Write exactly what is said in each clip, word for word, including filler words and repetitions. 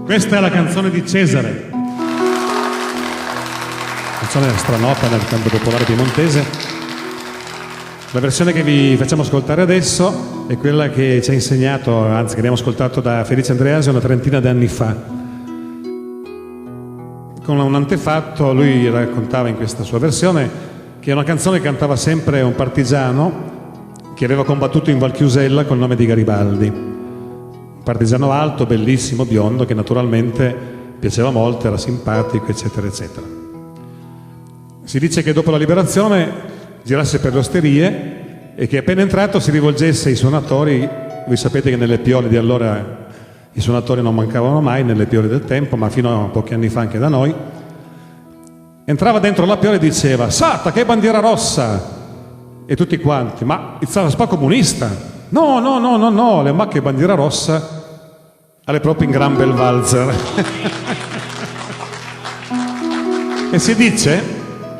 Questa è la canzone di Cesare. Canzone stranota nel canto popolare piemontese. La versione che vi facciamo ascoltare adesso è quella che ci ha insegnato, anzi che abbiamo ascoltato da Felice Andreasi una trentina di anni fa. Con un antefatto, lui raccontava in questa sua versione che è una canzone che cantava sempre un partigiano che aveva combattuto in Val Chiusella col nome di Garibaldi. Un partigiano alto, bellissimo, biondo, che naturalmente piaceva molto, era simpatico, eccetera, eccetera. Si dice che dopo la liberazione girasse per le osterie e che appena entrato si rivolgesse ai suonatori. Voi sapete che nelle piole di allora i suonatori non mancavano mai, nelle piole del tempo, ma fino a pochi anni fa anche da noi. Entrava dentro la piola e diceva: "Sata, che bandiera rossa!" E tutti quanti: "Ma it saràs pa comunista?" "No, no, no, no, no, l'é mach che bandiera rossa, a l'é pròpi un gran bel valzer." E si dice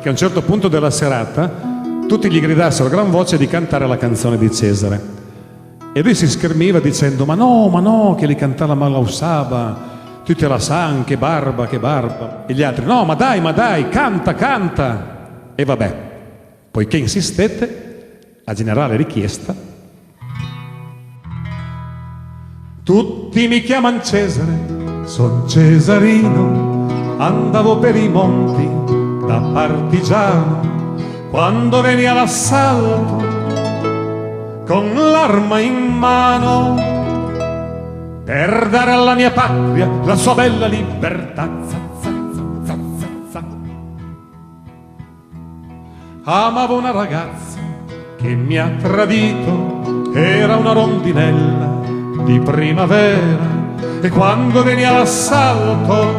che a un certo punto della serata tutti gli gridassero a gran voce di cantare la canzone di Cesare. E lui si schermiva dicendo: "Ma no, ma no, che li cantà la malausaba, tüte la san, che barba, che barba." E gli altri: "No, ma dai, ma dai, canta, canta." E vabbè, poiché insistette, a generale richiesta, tutti mi chiaman Cesare, son Cesarino, andavo per i monti da partigiano, quando venia l'assalto con l'arma in mano per dare alla mia patria la sua bella libertà. Za, za, za, za, za, za. Amavo una ragazza che mi ha tradito, era una rondinella di primavera, e quando venia l'assalto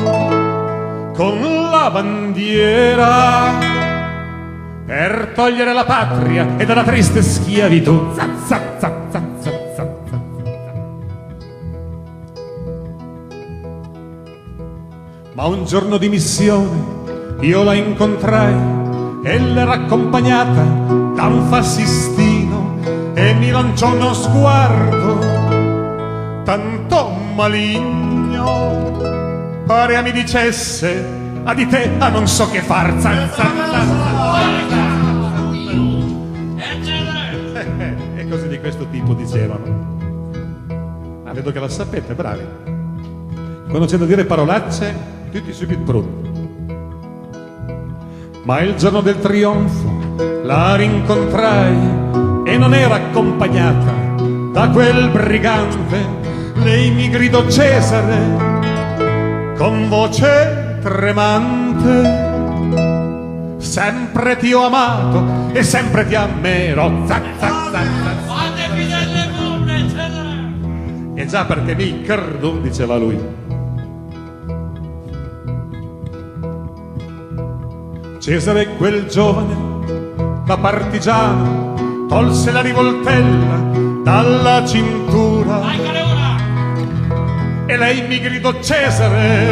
con la bandiera per togliere la patria e dalla triste schiavitù. Za, za, za, za, za, za, za. Ma un giorno di missione io la incontrai, ella era accompagnata da un fascistino e mi lanciò uno sguardo tanto maligno, parea mi dicesse: "A di te a non so che far." Za, za, za, za. E così di questo tipo dicevano. Ah, vedo che la sapete, bravi. Quando c'è da dire parolacce, tutti subito pronti. Ma il giorno del trionfo la rincontrai e non era accompagnata da quel brigante. Lei mi gridò: "Cesare", con voce tremante, "sempre ti ho amato e sempre ti amerò." Za, za, za, za. E già perché mi credo, diceva lui. Cesare, quel giovane, da partigiano, tolse la rivoltella dalla cintura. E lei mi gridò: "Cesare,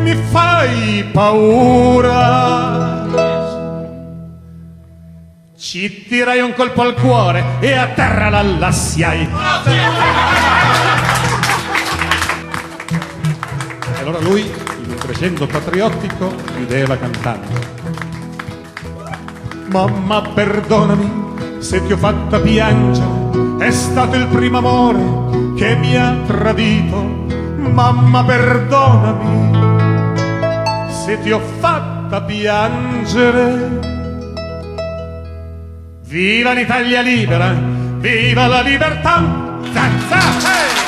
mi fai paura." Ci tirai un colpo al cuore e a terra la lassiai. E allora lui, in un crescendo patriottico, chiudeva cantando: "Mamma, perdonami se ti ho fatta piangere, è stato il primo amore che mi ha tradito. Mamma, perdonami se ti ho fatta piangere." Viva l'Italia libera, viva la libertà! Za, za, hey!